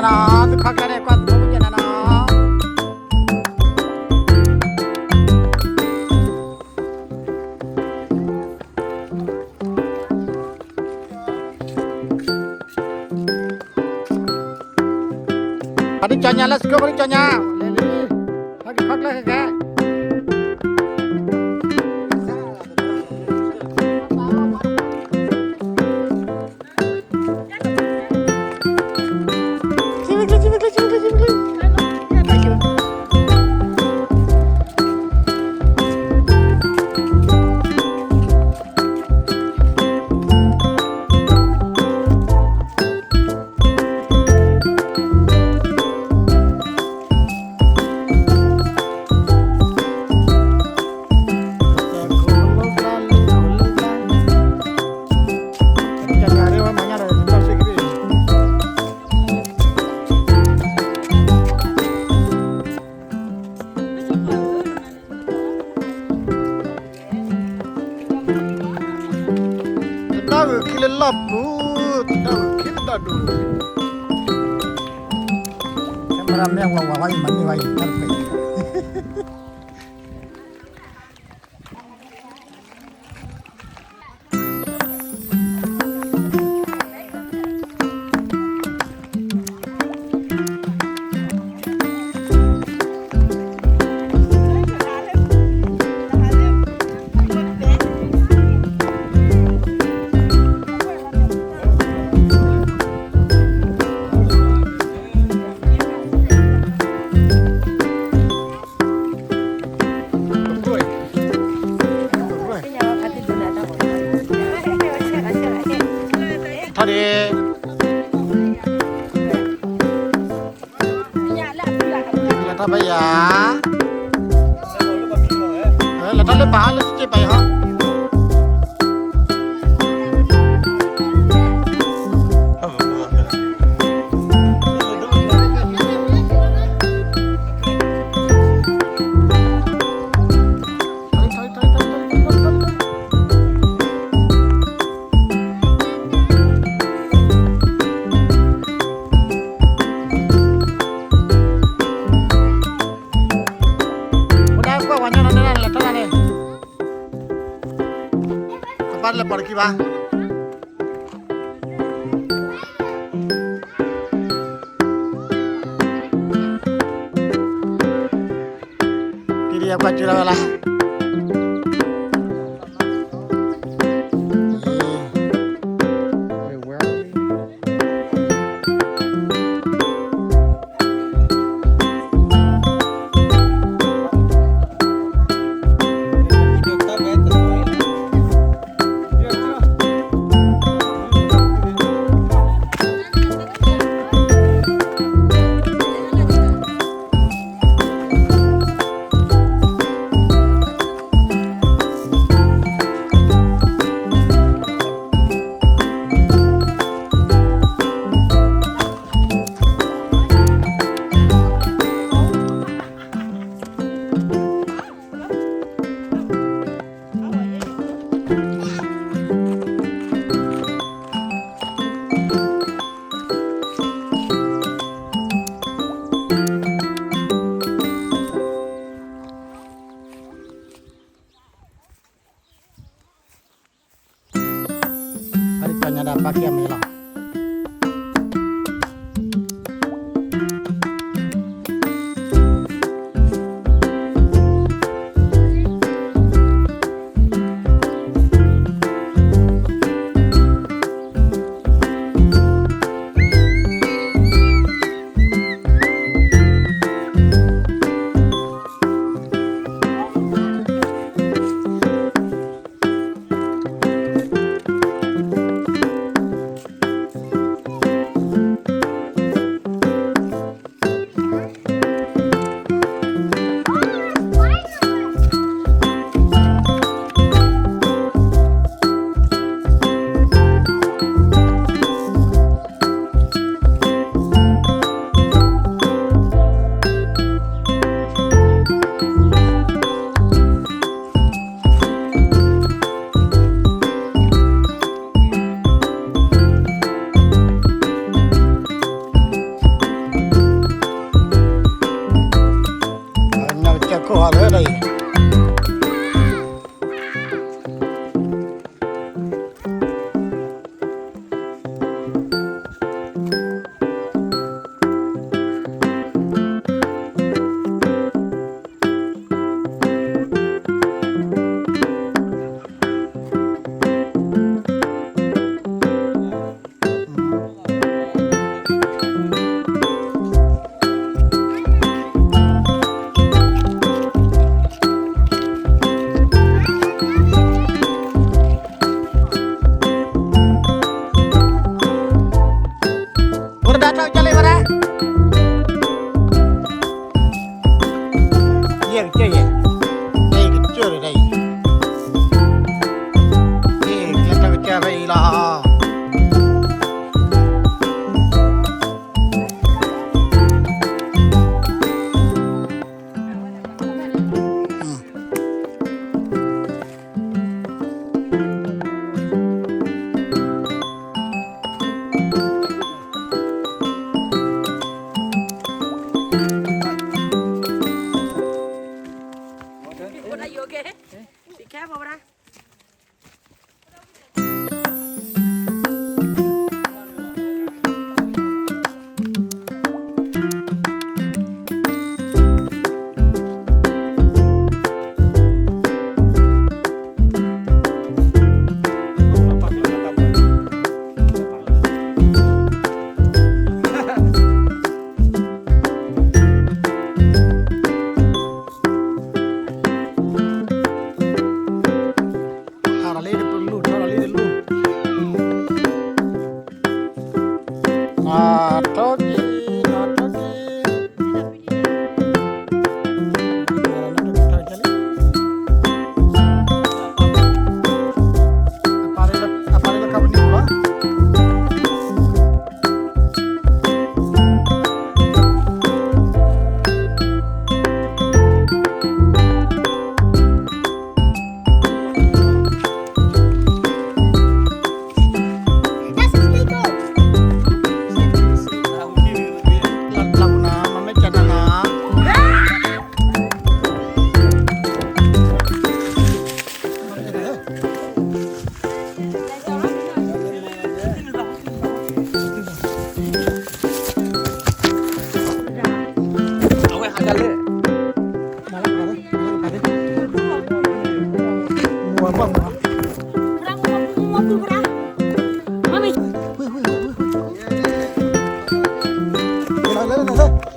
နီၤ သုခီကျဲန့ၣ် ကွၢ်သုဖိမုၣ်ကဲနၤနီၤ. ပှၤဒုးကၠီညါ let's go ပှၤဒုးကၠီညါ လံၤလံၤ ဟဲက့ၤခီကျဲခဲခဲ တဒီၣ်ဂုာ်ခံလၢလီၢ်ပူၤ, တဒီၣ်ဂုာ်ခံတဒီၣ်ဒိၣ်, ကဲမရမ့ၢ်ဝဲဝဲဝဲအံၤမၤန့ၢ်ဝဲအံၤတၢ်တဖျၢၣ် ထီၣ်ဒံး လဲၤထီၣ်ဖဲယၤ, လဲၤထီၣ်လၢပၤဟီ လၢစ့ပၤယၤဟီ. အိၣ်ဒၣ်ကွၢ်ဝဲညီနုၢ်န့ၣ် လဲၤထီၣ်ဒၣ်န့ၣ်, ကပၢ်လၢပှၤတခံဘၣ်. ကံဒံးယကွၢ်ကၠူလီၤဝဲလၢ အတကီညါဒၣ်ဘၣ်က့ၢ်အမံၤလီၤ. အ ဖဲအံၤလီၤ. ထီၣ်လံတလူၢ်, ထီၣ်လံတလူၢ်, ထီၣ်လံ, ထီၣ်လံ, အပာ်လၢ အပာ်လၢ company ပူၤလီၤ.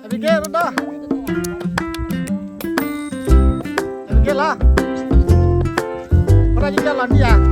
Abigail, Abigail လီၤ, ဖိဒၣ်ကလီၤနံၣ်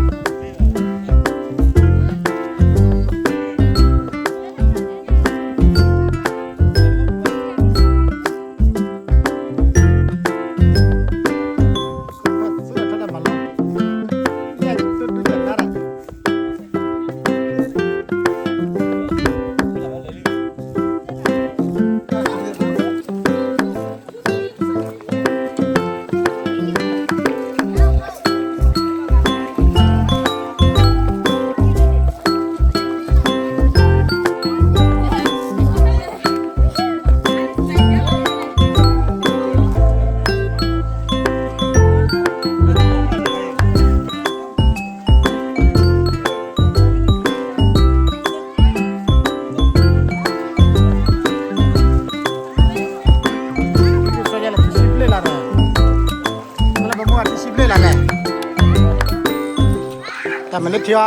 ဧါ. တၢ်မ့ၢ်လၢ ထံ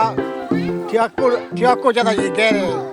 အီၣ်ကိၣ်ကသးယကဲန့ၣ်